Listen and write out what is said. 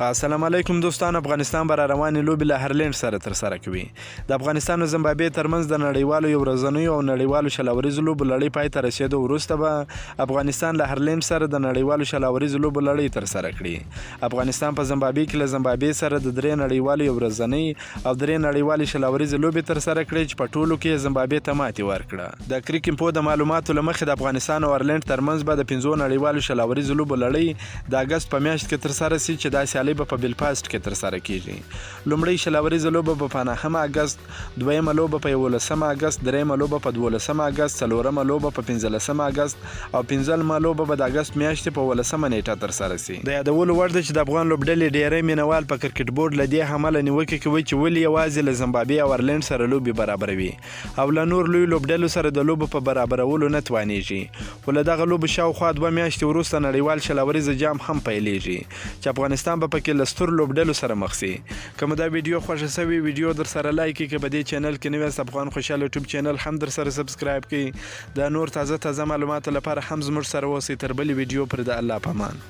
السلام علیکم دوستان، افغانستان به را روانې لوبې له هرلینډ سره ترسره کوي. د افغانستان او زمبابوې ترمنځ د نړیوالو یو ورځنیو او نړیوالو 20 اوریزو لوبو لړۍ پای ته رسېدو وروسته به افغانستان له هرلینډ سره د نړیوالو 20 اوریزو لوبو لړۍ ترسره کړي. افغانستان په زمبابوې کې له زمبابوې سره د درې نړیوالو یو ورځنۍ او درې نړیوالې 20 اوریزې لوبې ترسره کړې چې په ټولو کې یې زمبابوې ته ماتې ورکړه. د کریک انفو د معلوماتو له مخې، د افغانستان او ایرلنډ ترمنځ به د پنځو نړیوالو 20 اوریزو لوبو لړۍ د اګست په میاشت کې ترسره شي چې دا سیالۍ به په بلفاسټ کې ترسره کیږي. لومړۍ 20 اوریزه لوبه به په نهمه اګست، دویمه لوبه په یولسمه اګست، دریمه لوبه په دولسمه اګست، څلورمه لوبه په پنځلسمه اګست او پنځلمه لوبه به د اګست میاشتې په اوولسمه نیټه ترسره شي. د یادولو وړ ده چې د افغان لوبډلې ډیری مینوال په کرکټ بورډ له دې امله نیوکې کوي چې ولې یوازې له زمبابوې او ایرلنډ سره لوبې برابروي او له نور لویو لوبډلو سره د لوبو په برابرولو نه توانیږي، خو له دغه لوبو شاوخوا 2 میاشتې وروسته نړیوال 20 اوریزه جام هم پیلیږي چې افغانستان به پکې له سترو لوبډلو سره مخ شي. که مو دا ویډیو خوښه شوې، ویډیو درسره لایک کړئ. که په دې چینل کې نوي یاست، افغان خوشحال یوټیوب چینل هم درسره سبسکرایب کړئ. د نور تازه تازه معلوماتو لپاره هم زموږ سره اوسئ. تر بلې ویډیو پر د الله پامان.